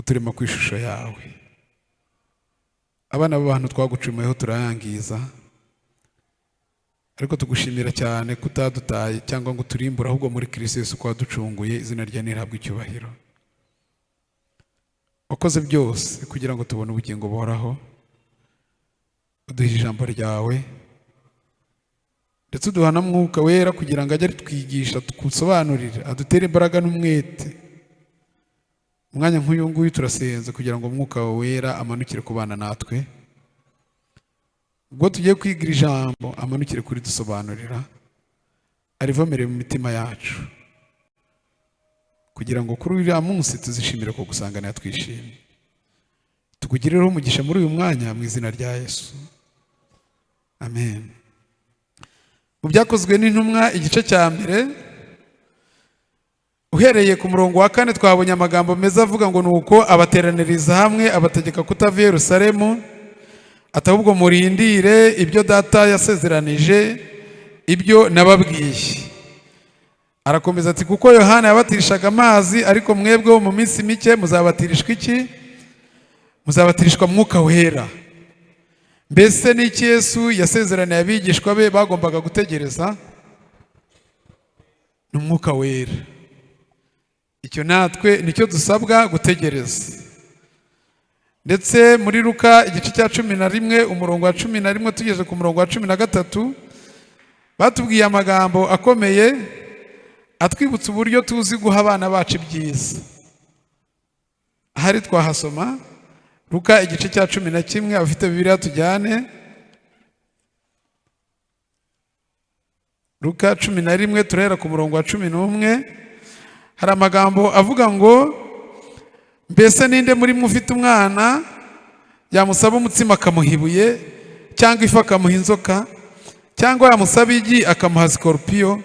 Kuturema ku ishusho yawe. Abana b'abantu twagucumuyeho, turayangiza, ariko tugushimira cyane ko utadutaye cyangwa ngo uturimbure, ahubwo muri Kristo Yesu ko waducunguye. Izina rya nirihabwe icyubahiro. Wakoze byose kugira ngo tubone ubugingo buhoraho, uduha ijambo ryawe, ndetse uduha na Mwuka Wera kugira ngo ajye atwigisha, tugusobanurire, adutere imbaraga n'umwete. Umwanya nk'uyu nguyu turasenze kugira ngo Umwuka wawe Wera amanukire ku bana natwe. Ubwo tugiye kwiga ijambo, amanukire kuri dusobanurira, arivomere mu mitima yacu, kugira ngo kuri uriya munsi tuzishimire ko gusanganira twishimye. Tukugireho umugisha muri uyu mwanya, mu izina rya Yesu, amen. Mu Byakozwe n'Intumwa, igice cya 1, uhereye ku murongo wa 4, twabonye amagambo meza avuga ngo: "Nuko abateraniriza hamwe, abategeka kutava i Yerusalemu, ati ahubwo murindire ibyo Data yasezeranije, ibyo nababwiye." Arakomeza ati: "Kuko Yohana yabatirishaga amazi, ariko mwebwe mu minsi mike muzabatirishwa iki? Muzabatirishwa Mwuka Wera." Mbese n'iki Yesu yasezeraniye abigishwa be bagombaga gutegereza? Ni Umwuka Wera. Icyo natwe nicyo dusabwa gutegereza. Ndetse muri Luka, igice cya 11, umurongo wa 11 tugeze ku murongo wa 13, batubwiye amagambo akomeye atwibutsa uburyo tuzi guha abana bacu ibyiza. Ahari twahasoma Luka igice cya 11. Abafite Bibiliya tujyane. Luka 11, turahera ku murongo wa 11. Hari amagambo avuga ngo: "Mbese ninde muri mwe ufite umwana yamusaba umutsima akamuha ibuye, cyangwa ifi akamuha inzoka, cyangwa yamusaba igi akamuha sikorupiyo?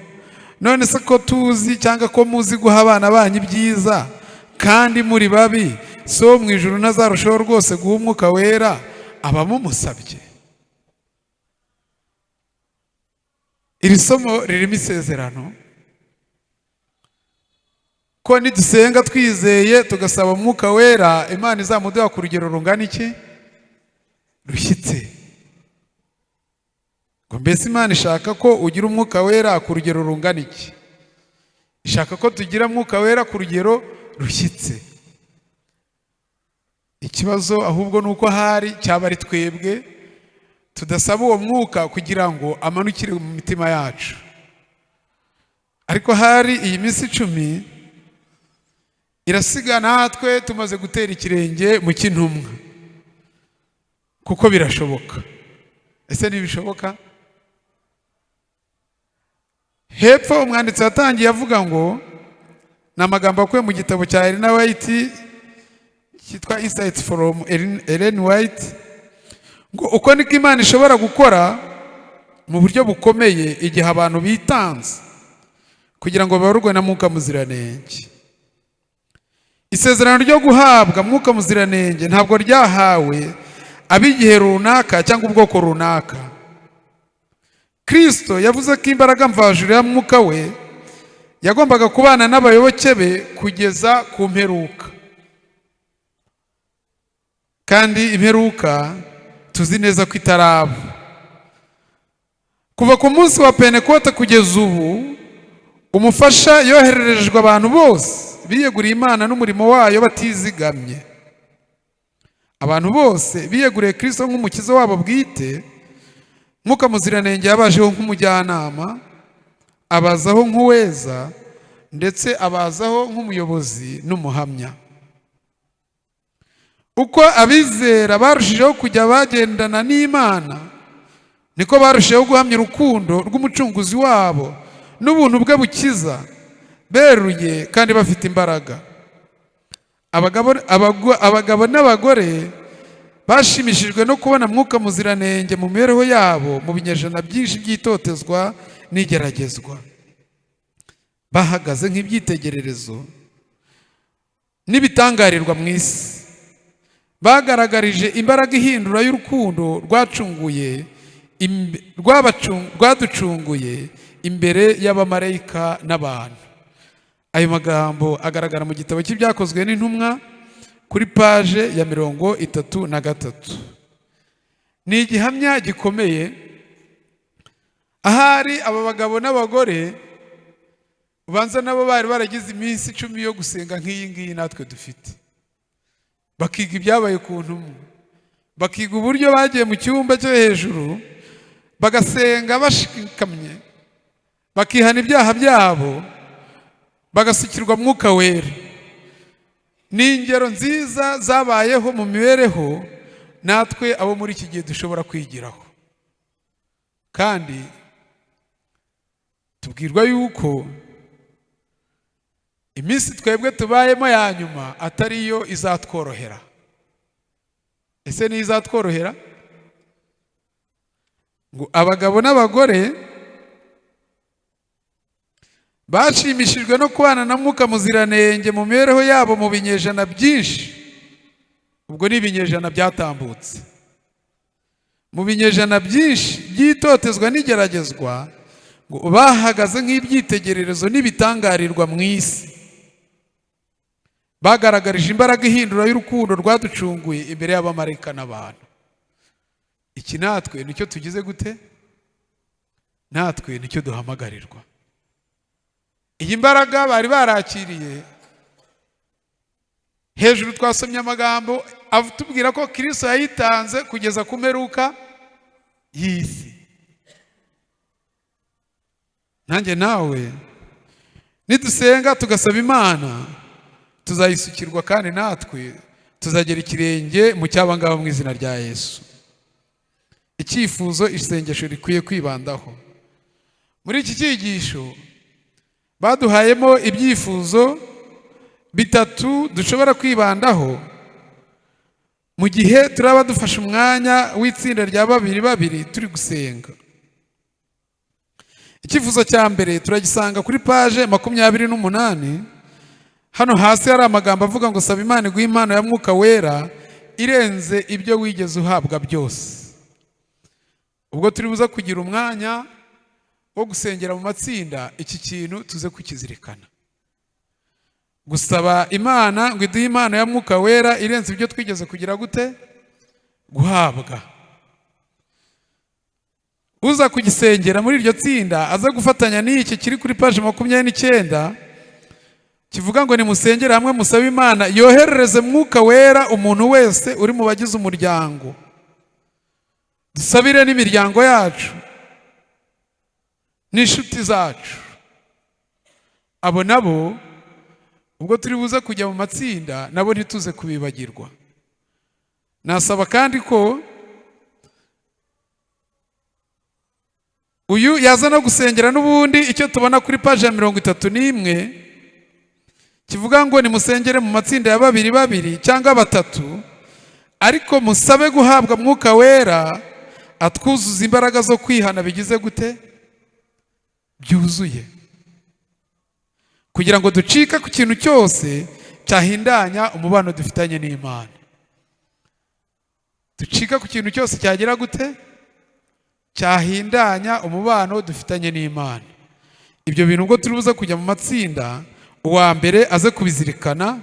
None se ko tuzi cyangwa ko muzi guha abana banyu ibyiza kandi muri babi, So mu ijuru ntazarushaho rwose guha Umwuka Wera abamumusabye?" Iri somo ririmo isezerano ko nidusenga twizeye, tugasaba Umwuka Wera, Imana izamuduha ku rugero rungana iki? Rushyitse. Ngo mbese Imana ishaka ko ugira Umwuka Wera ku rugero rungana iki? Ishaka ko tugira Mwuka Wera ku rugero rushyitse. Ikibazo ahubwo ni uko ahari cyaba ari twebwe tudasaba uwo mwuka kugira ngo amanukire mu mitima yacu. Ariko hari iyi minsi 10 irasiga natwe tumaze gutera ikirenge mu cy'intumwa, kuko birashoboka. Ese ntibishoboka? Hepfo umwanditsi yatangiye avuga ngo, ni amagambo akuye mu gitabo cya Elena White cyitwa Insights from Ellen White, ngo: "Uko niko Imana ishobora gukora mu buryo bukomeye igihe abantu bitanze kugira ngo babarurwe na Mwuka Muziranenge. Isezerano ryo guhabwa Mwuka Muziranenge ntabwo ryahawe ab'igihe runaka cyangwa ubwoko runaka. Kristo yavuze ko imbaraga mvajuru ya Mwuka we yagombaga kubana n'abayoboke be kugeza ku mperuka, kandi imperuka tuzi neza ko itaraba. Kuva ku munsi wa Pentekote kugeza ubu, umufasha yohererejwe abantu bose biyeguriye Imana n'umurimo wayo batizigamye. Abantu bose biyeguriye Kristo nk'umukiza wabo bwite, Mwuka Muziranenge yabajeho nk'umujyanama, abazaho nk'uweza, ndetse abazaho nk'umuyobozi n'umuhamya. Uko abizera barushijeho kujya bagendana n'Imana, niko barushijeho guhamya urukundo rw'Umucunguzi wabo n'ubuntu bwe bukiza, beruye kandi bafite imbaraga. Abagabo n'abagore bashimishijwe no kubona Mwuka Muziranenge mu mibereho yabo mu binyejana byinshi by'itotezwa n'igeragezwa, bahagaze nk'ibyitegererezo n'ibitangarirwa mu isi. Bagaragarije imbaraga ihindura y'urukundo rwacunguye rwaducunguye imbere y'abamarayika n'abantu." Ayo magambo agaragara mu gitabo cy'Ibyakozwe n'Intumwa kuri paje ya 33. Ni igihamya gikomeye. Ahari aba bagabo n'abagore ubanza nabo bari baragize iminsi 10 yo gusenga nk'iyi ngiyi natwe dufite, bakiga ibyabaye ku ntumwa, bakiga uburyo bagiye mu cyumba cyo hejuru bagasenga bashikamye, bakihana ibyaha byabo, bagasukirwa Mwuka Wera. Ni ingero nziza zabayeho mu mibereho natwe abo muri iki gihe dushobora kwigiraho. Kandi tubwirwa yuko iminsi twebwe tubayemo ya nyuma atari yo izatworohera. Ese niyo izatworohera? Ngo abagabo n'abagore bashimishijwe no kubana na Mwuka Muziranenge mu mibereho yabo mu binyejana byinshi. Ubwo ni ibinyejana byatambutse. Mu binyejana byinshi by'itotezwa n'igeragezwa, ngo bahagaze nk'ibyitegererezo n'ibitangarirwa mu isi. Bagaragarije imbaraga ihindura y'urukundo rwaducunguye imbere y'abamarayika n'abantu. Iki natwe nicyo tugize gute? Natwe nicyo duhamagarirwa. Iyi mbaraga bari barakiriye, hejuru twasomye amagambo atubwira ko Kristo yayitanze kugeza ku mperuka y'isi. Nanjye nawe nidusenga tugasaba Imana tuzayisukirwa, kandi natwe tuzagera ikirenge mu cyaba ngaba mu izina rya Yesu. Icyifuzo isengesho rikwiye kwibandaho muri iki cyigisho, baduhayemo ibyifuzo bitatu dushobora kwibandaho mu gihe turaba dufashe umwanya w'itsinda rya babiri babiri turi gusenga. Icyifuzo cya mbere turagisanga kuri paje 28. Hano hasi hari amagambo avuga ngo saba Imana iguhe impano ya Mwuka Wera irenze ibyo wigeze uhabwa byose. Ubwo turi buze kugira umwanya wo gusengera mu matsinda, iki kintu tuze kukizirikana. Gusaba Imana ngo iduhe impano ya Mwuka Wera irenze ibyo twigeze kugira gute? Guhabwa. Uza kugisengera muri iryo tsinda aza gufatanya n'iki kiri kuri paje 29, kivuga ngo nimusengere hamwe musabe Imana yoherereze Mwuka Wera umuntu wese uri mu bagize umuryango. Dusabire n'imiryango yacu n'inshuti zacu. Abo nabo ubwo turi buze kujya mu matsinda nabo ntituze kubibagirwa. Nasaba kandi ko uyu yaza no gusengera n'ubundi icyo tubona kuri paje ya 31, kivuga ngo nimusengere mu matsinda ya babiri babiri cyangwa batatu, ariko musabe guhabwa Mwuka Wera atwuzuza imbaraga zo kwihana bigize gute? Byuzuye, kugira ngo ducike ku kintu cyose cyahindanya umubano dufitanye n'Imana. Ducika ku kintu cyose cyagira gute? Cyahindanya umubano dufitanye n'Imana. Ibyo bintu ubwo turi buze kujya mu matsinda, uwa mbere aze kubizirikana,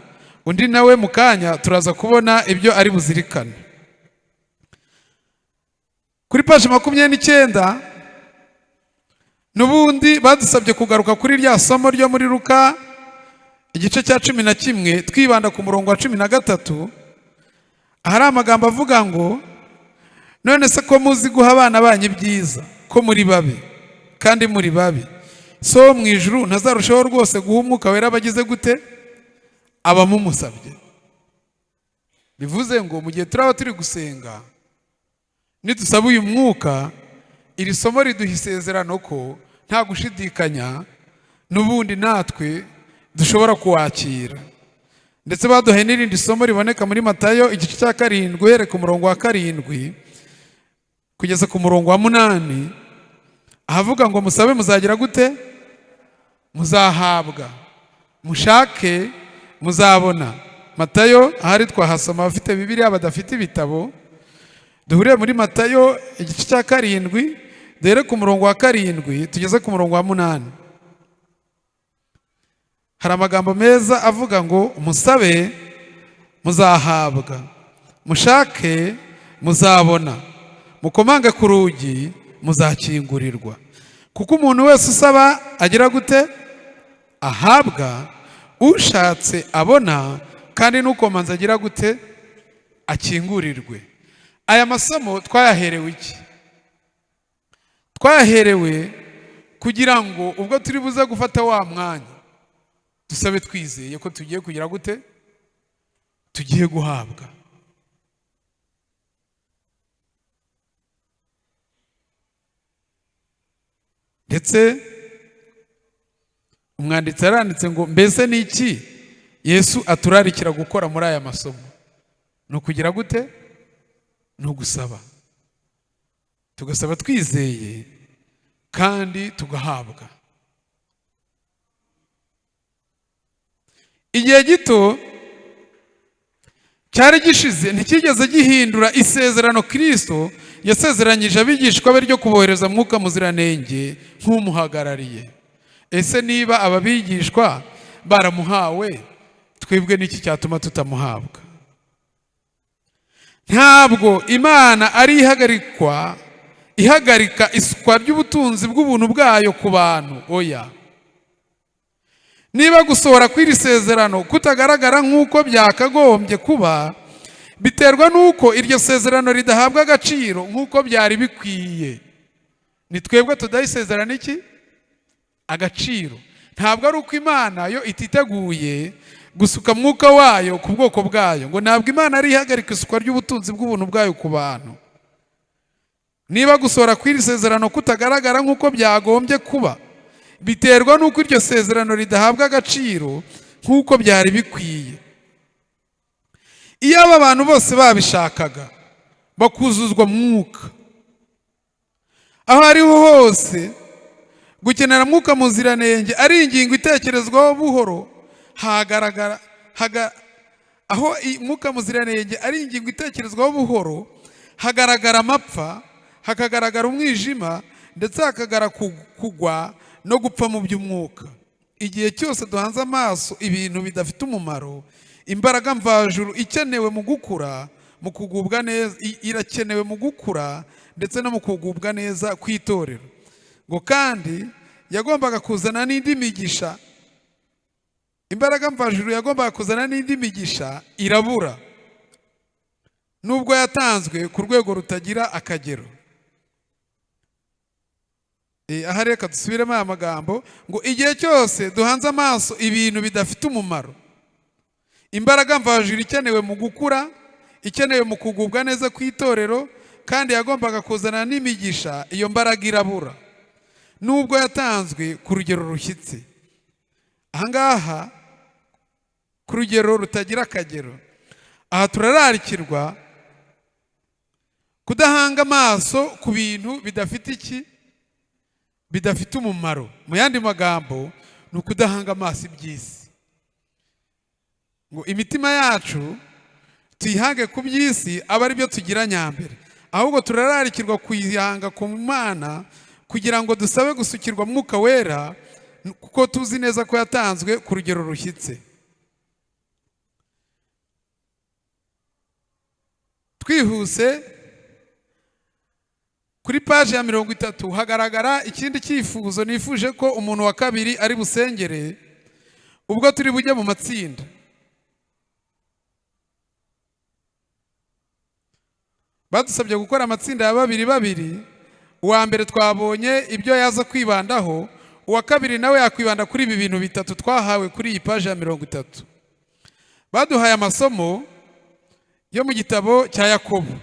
undi nawe mu kanya turaza kubona ibyo ari buzirikane. Kuri paji 29 n'ubundi badusabye kugaruka kuri rya somo ryo muri Luka igice cya 11, twibanda ku murongo wa 13. Ahari amagambo avuga ngo none se ko muzi guha abana banyu ibyiza, ko muri babi kandi muri babi, so mu ijuru ntazarushaho rwose guha Umwuka Wera abagize gute? Abamumusabye. Bivuze ngo mu gihe turaba turi gusenga nidusaba uyu mwuka, iri somo riduha isezerano ko nta gushidikanya n'ubundi natwe dushobora kuwakira. Ndetse baduhaye n'irindi somo riboneka muri Matayo igice cya 7, uhereye ku murongo wa 7 kugeza ku murongo wa 8, ahavuga ngo musabe muzagira gute? Muzahabwa, mushake muzabona. Matayo ahari twahasoma, abafite Bibiliya badafite ibitabo, duhuriye muri Matayo igice cya 7, duhere ku murongo wa 7 tugeze ku murongo wa 8. Hari amagambo meza avuga ngo musabe muzahabwa, mushake muzabona, mukomange ku rugi muzakingurirwa. Kuko umuntu wese usaba agira gute? Ahabwa, ushatse abona, kandi n'ukomanza agira gute? Akingurirwe. Aya masomo twayaherewe iki? Twayaherewe kugira ngo ubwo turi buze gufata wa mwanya dusabe twizeye ko tugiye kugira gute? Tugiye guhabwa. Ndetse umwanditsi yaranditse ngo mbese ni iki Yesu aturarikira gukora muri aya masomo? Ni ukugira gute? Ni ugusaba. Tugasaba twizeye kandi tugahabwa. Igihe gito cyari gishize ntikigeze gihindura isezerano Kristo yasezeranyije abigishwa be ryo kubohereza Mwuka Muziranenge nk'umuhagarariye. Ese niba aba bigishwa baramuhawe, twebwe n'iki cyatuma tutamuhabwa? Ntabwo Imana ari ihagarika isukwa ry'ubutunzi bw'ubuntu bwayo ku bantu, oya. Niba gusohora kw'iri sezerano kutagaragara nk'uko byakagombye kuba, biterwa n'uko iryo sezerano ridahabwa agaciro nk'uko byari bikwiye. Ni twebwe tudaha isezerano iki? Agaciro. Ntabwo ari uko Imana yo ititeguye gusuka mwuka wayo ku bwoko bwayo, ngo ntabwo Imana ari ihagarika isukwa ry'ubutunzi bw'ubuntu bwayo ku bantu. Niba gusohora kw'iri sezerano kutagaragara nk'uko byagombye kuba, biterwa n'uko iryo sezerano ridahabwa agaciro nk'uko byari bikwiye. Iyo aba bantu bose babishakaga bakuzuzwa mwuka, aho ariho hose gukenera Mwuka Muziranenge ari ingingo itekerezwaho buhoro, hagaragara aho Mwuka Muziranenge ari ingingo itekerezwaho buhoro, hagaragara amapfa, hakagaragara umwijima, ndetse hakagaragara kugwa no gupfa mu by'umwuka. Igihe cyose duhanze amaso ibintu bidafite umumaro, imbaraga mvajuru ikenewe mu gukura, mu kugubwa neza, irakenewe mu gukura ndetse no mu kugubwa neza kw'itorero. Ngo kandi yagombaga kuzana n'indi migisha, imbaraga mvajuru yagombaga kuzana n'indi migisha irabura, nubwo yatanzwe ku rwego rutagira akagero. Aha reka dusubiremo aya magambo ngo igihe cyose duhanze amaso ibintu bidafite umumaro, imbaraga mvajuru ikenewe mu gukura, ikenewe mu kugubwa neza kw'itorero, kandi yagombaga kuzana n'imigisha, iyo mbaraga irabura nubwo yatanzwe ku rugero rushyitse. Ahangaha ku rugero rutagira akagero. Aha turararikirwa kudahanga amaso ku bintu bidafite iki? Bidafite umumaro. Mu yandi magambo ni ukudahanga amaso iby'isi, ngo imitima yacu tuyihange ku by'isi abe ari byo tugira nyambere, ahubwo turararikirwa kuyihanga ku Mana kugira ngo dusabe gusukirwa Mwuka Wera, kuko tuzi neza ko yatanzwe ku rugero rushyitse. Twihuse kuri paji ya 30 hagaragara ikindi cyifuzo nifuje ko umuntu wa kabiri ari busengere ubwo turi bujye mu matsinda. Badusabye gukora amatsinda ya babiri babiri. Uwa mbere twabonye ibyo yaza kwibandaho, uwa kabiri nawe yakwibanda kuri ibi bintu bitatu twahawe kuri iyi paji ya 30. Baduhaye amasomo yo mu gitabo cya Yakobo.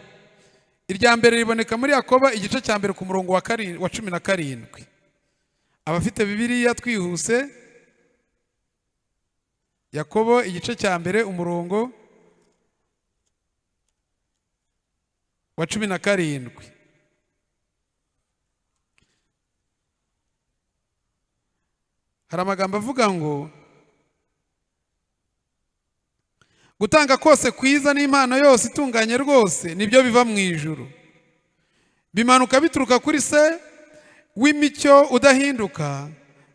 Irya mbere riboneka muri Yakobo igice cya mbere ku murongo wa 17. Abafite Bibiliya twihuse, Yakobo igice cya mbere umurongo wa 17. Hari amagambo avuga ngo gutanga kose kwiza n'impano yose itunganye rwose nibyo biva mu ijuru, bimanuka bituruka kuri se w'imicyo udahinduka,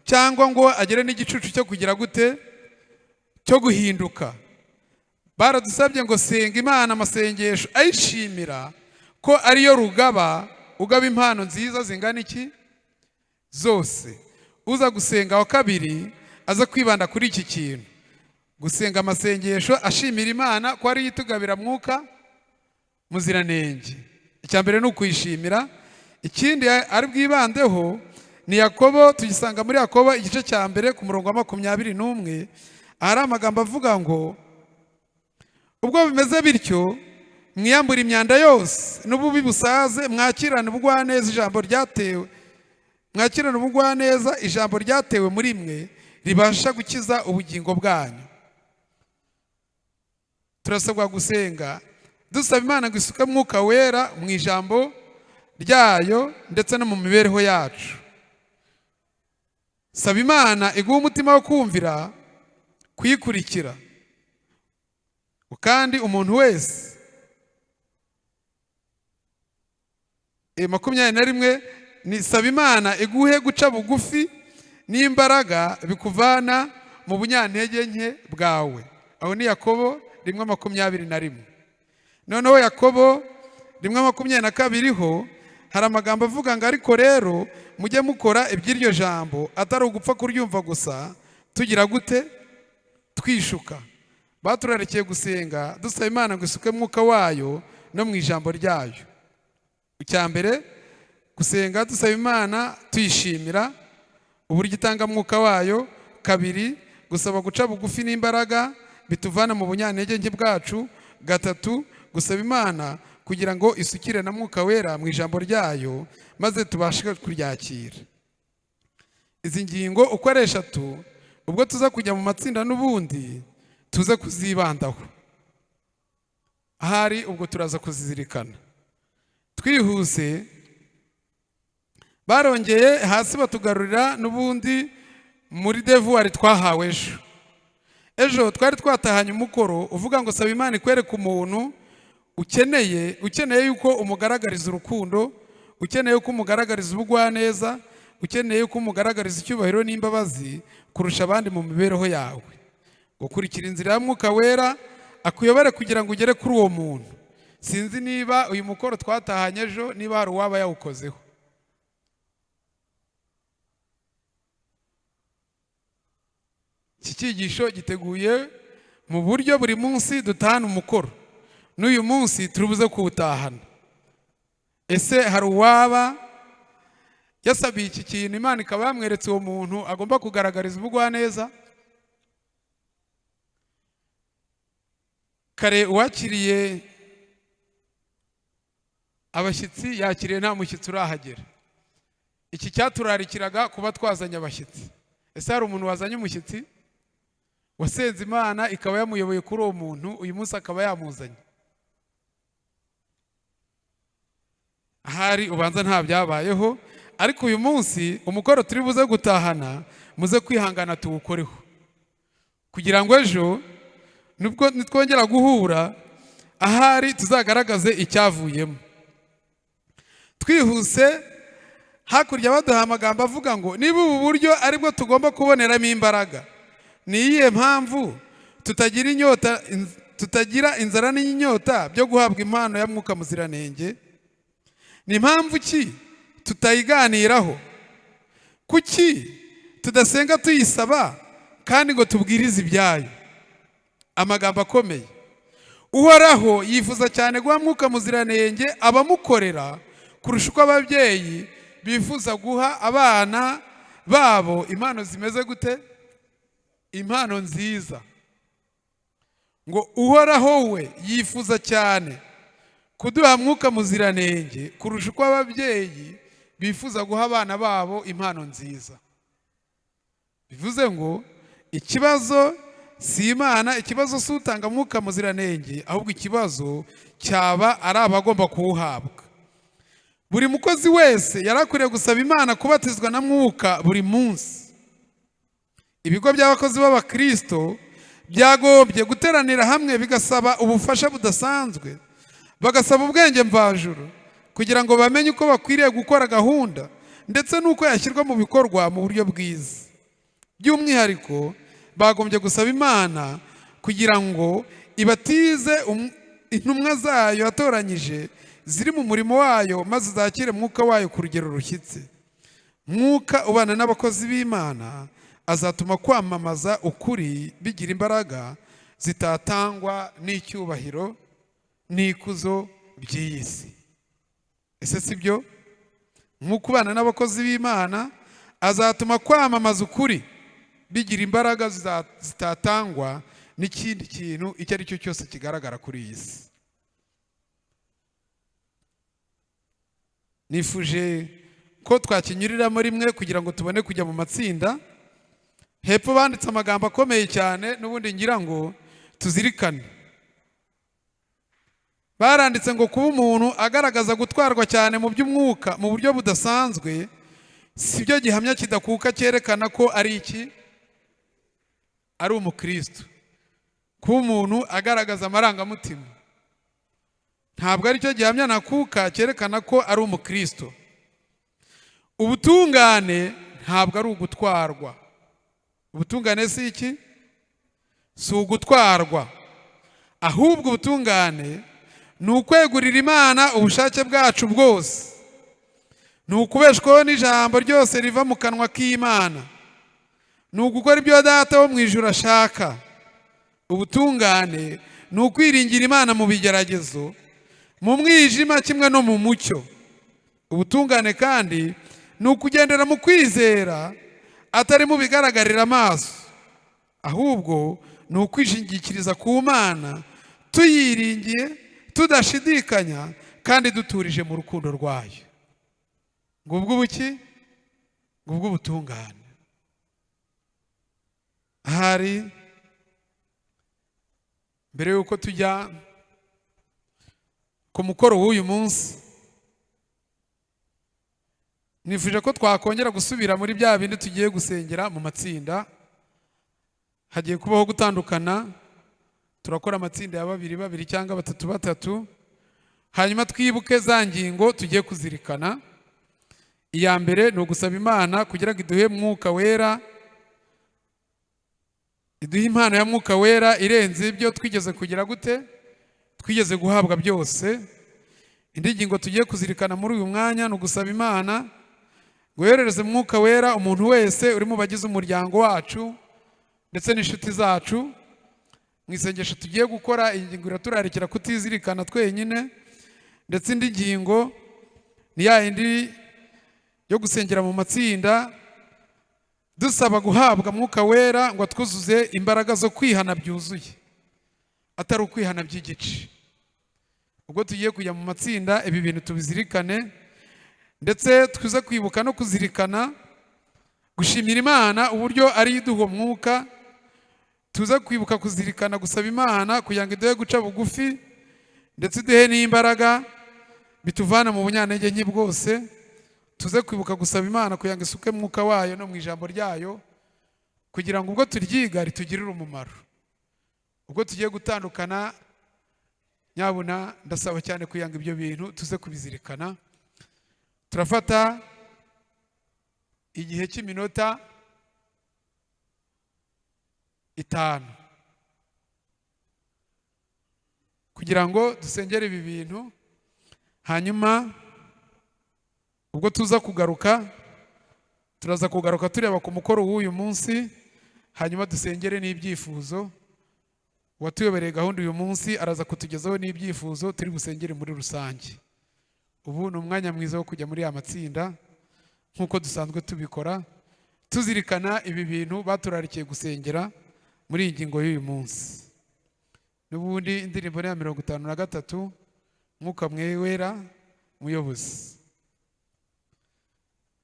cyangwa ngo agere n'igicucu cyo kugira gute, cyo guhinduka. Baradusabye ngo senga Imana amasengesho ayishimira ko ariyo rugaba ugaba impano nziza zingana iki zose. Uza gusenga wa kabiri aza kwibanda kuri iki kintu, gusenga amasengesho ashimira Imana ko ariyo itugabira Mwuka Muziranenge. Icya mbere ni ukuyishimira. Ikindi ari bwibandeho ni Yakobo, tugisanga muri Yakobo igice cya 1 ku murongo wa 21, ahari amagambo avuga ngo ubwo bimeze bityo mwiyambura imyanda yose n'ububi busaze, mwakirane ubugwaneza ijambo ryatewe, mwakirane ubugwaneza ijambo ryatewe muri mwe ribasha gukiza ubugingo bwanyu. Turasabwa gusenga dusaba Imana ngo isuke Mwuka Wera mu ijambo ryayo ndetse no mu mibereho yacu. Saba Imana iguhe umutima wo kumvira, kuyikurikira. Kandi umuntu wese 21 ni saba Imana iguhe guca bugufi n'imbaraga bikuvana mu bunyantege nke bwawe. Aho ni Yakobo 1:21. Noneho Yakobo 1:22 ho hari amagambo avuga ngo ariko rero mujye mukora iby'iryo jambo atari ugupfa kuryumva gusa, tugira gute? Twishuka. Baturarikiye gusenga dusaba Imana ngo isuke Mwuka wayo no mu ijambo ryayo. Icya mbere, gusenga dusaba Imana tuyishimira uburyo itanga Mwuka wayo. 2, gusaba guca bugufi n'imbaraga bituvana mu bunyantege nke bwacu. 3, gusaba Imana kugira ngo isukire na Mwuka Wera mu ijambo ryayo maze tubashe kuryakira. Izi ngingo uko ari 3, ubwo tuza kujya mu matsinda n'ubundi tuze kuzibandaho, ahari ubwo turaza kuzizirikana. Twihuse, barongeye hasi batugarurira n'ubundi muri devoir twahawe ejo. Ejo twari twatahanye umukoro uvuga ngo saba Imana ikwereke umuntu ukeneye yuko umugaragariza urukundo, ukeneye yuko umugaragariza ubugwaneza, ukeneye yuko umugaragariza icyubahiro n'imbabazi kurusha abandi mu mibereho yawe. Gukurikira inzira ya Mwuka Wera akuyobore kugira ngo ugere kuri uwo muntu. Sinzi niba uyu mukoro twatahanye ejo niba hari uwaba yawukozeho. Iki cyigisho giteguye mu buryo buri munsi dutahana umukoro, n'uyu munsi turibuze kuwutahana. Ese hari uwaba yasabiye iki kintu Imana ikaba yamweretse uwo muntu agomba kugaragariza ubugwaneza? Kare uwakiriye abashyitsi yakiriye nta mushyitsi urahagera. Iki cyaturarikiraga kuba twazanye abashyitsi. Ese hari umuntu wazanye umushyitsi wasenze Imana ikaba yamuyoboye kuri uwo muntu, uyu munsi akaba yamuzanye? Ahari ubanza nta byabayeho, ariko uyu munsi umukoro turi buze gutahana muze kwihangana tuwukoreho, kugira ngo ejo nubwo nitwongera guhura ahari tuzagaragaze icyavuyemo. Twihuse, hakurya baduha amagambo avuga ngo niba ubu buryo aribwo tugomba kuboneramo imbaraga, ni iyihe mpamvu tutagira inzara n'inyota byo guhabwa impano ya Mwuka Muziranenge? Ni impamvu ki tutayiganiraho? Kuki tudasenga tuyisaba kandi ngo tubwirize ibyayo? Amagambo akomeye. Uhoraho yifuza cyane guha Mwuka Muziranenge abamukorera kurusha uko ababyeyi bifuza guha abana babo impano zimeze gute? Impano nziza. Ngo Uhoraho we yifuza cyane kuduha Mwuka Muziranenge kurusha uko ababyeyi bifuza guha abana babo impano nziza. Bivuze ngo ikibazo si Imana, ikibazo si utanga Mwuka Muziranenge, ahubwo ikibazo cyaba ari abagomba kuwuhabwa. Buri mukozi wese yarakwiriye gusaba Imana kubatizwa na Mwuka buri munsi. Ibigo by'abakozi b'Abakristo byagombye guteranira hamwe bigasaba ubufasha budasanzwe, bagasaba ubwenge mvajuru kugira ngo bamenye uko bakwiriye gukora gahunda ndetse n'uko yashyirwa mu bikorwa mu buryo bwiza. By'umwihariko bagombye gusaba Imana kugira ngo ibatize intumwa zayo yatoranyije ziri mu murimo wayo, maze zakire Mwuka wayo ku rugero rushyitse. Mwuka ubana n'abakozi b'Imana azatuma kwamamaza ukuri bigira imbaraga zitatangwa n'icyubahiro n'ikuzo by'iyi si. Ese si byo? Mwuka ubana n'abakozi b'Imana azatuma kwamamaza ukuri bigira imbaraga zitatangwa n'ikindi kintu icyo ari cyo cyose kigaragara kuri iyi si. Nifuje ko twakinyuriramo rimwe kugira ngo tubone kujya mu matsinda. Hepfo banditse amagambo akomeye cyane, n'ubundi ngira ngo tuzirikane. Baranditse ngo kuba umuntu agaragaza gutwarwa cyane mu by'umwuka mu buryo budasanzwe si byo gihamya kidakuka cyerekana ko ari iki? Ari umukristo. Kuba umuntu agaragaza amarangamutima ntabwo ari cyo gihamya nakuka cyerekana ko ari umukristo. Ubutungane ntabwo ari ugutwarwa. Ubutungane si iki? Si ugutwarwa, ahubwo ubutungane ni ukwegurira Imana ubushake bwacu bwose, ni ukubeshwaho n'ijambo ryose riva mu kanwa k'Imana, ni ugukora ibyo Data wo mu ijuru ashaka. Ubutungane ni ukwiringira Imana mu bigeragezo, mu mwijima kimwe no mu mucyo. Ubutungane kandi ni ukugendera mu kwizera atari mu bigaragarira amaso, ahubwo ni ukwishingikiriza ku Mana tuyiringiye, tudashidikanya kandi duturije mu rukundo rwayo. Ngubwo ubuki? Ngubwo ubutungane. Ahari mbere yuko tujya ku mukoro w'uyu munsi, nifuje ko twakongera gusubira muri bya bindi tugiye gusengera mu matsinda. Hagiye kubaho gutandukana, turakora amatsinda ya babiri babiri cyangwa batatu batatu, hanyuma twibuke za ngingo tugiye kuzirikana. Iya mbere ni ugusaba Imana kugira ngo iduhe Mwuka Wera, iduhe impano ya Mwuka Wera irenze ibyo twigeze kugira gute, twigeze guhabwa byose. Indi ngingo tugiye kuzirikana muri uyu mwanya ni ugusaba Imana ngo yoherereze Mwuka Wera umuntu wese uri mu bagize umuryango wacu ndetse n'inshuti zacu. Mu isengesho tugiye gukora, iyi ngingo iraturarikira kutizirikana twenyine. Ndetse indi ngingo ni ya yindi yo gusengera mu matsinda dusaba guhabwa Mwuka Wera ngo atwuzuze imbaraga zo kwihana byuzuye, atari ukwihana by'igice. Ubwo tugiye kujya mu matsinda, ibi bintu tubizirikane, ndetse tuze kwibuka no kuzirikana gushimira Imana uburyo ari iduha Mwuka. Tuze kwibuka kuzirikana gusaba Imana kugira ngo iduhe guca bugufi, ndetse iduhe n'imbaraga bituvana mu bunyantege nke bwose. Tuze kwibuka gusaba Imana kugira ngo isuke Mwuka wayo no mu ijambo ryayo, kugira ngo ubwo turyiga ritugirire umumaro. Ubwo tugiye gutandukana, nyabuna ndasaba cyane kugira ngo ibyo bintu tuze kubizirikana. Turafata igihe cy'iminota 5 kugira ngo dusengere ibi bintu, hanyuma ubwo tuza kugaruka, turaza kugaruka tureba ku mukoro w'uyu munsi, hanyuma dusengere n'ibyifuzo. Uwatuyobereye gahunda uyu munsi araza kutugezaho n'ibyifuzo turi busengere muri rusange. Ubu ni umwanya mwiza wo kujya muri ya matsinda nk'uko dusanzwe tubikora, tuzirikana ibi bintu baturarikiye gusengera muri iyi ngingo y'uyu munsi. N'ubundi indirimbo ni ya 53, Mwuka Wera muyobozi.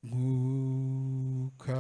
Mwuka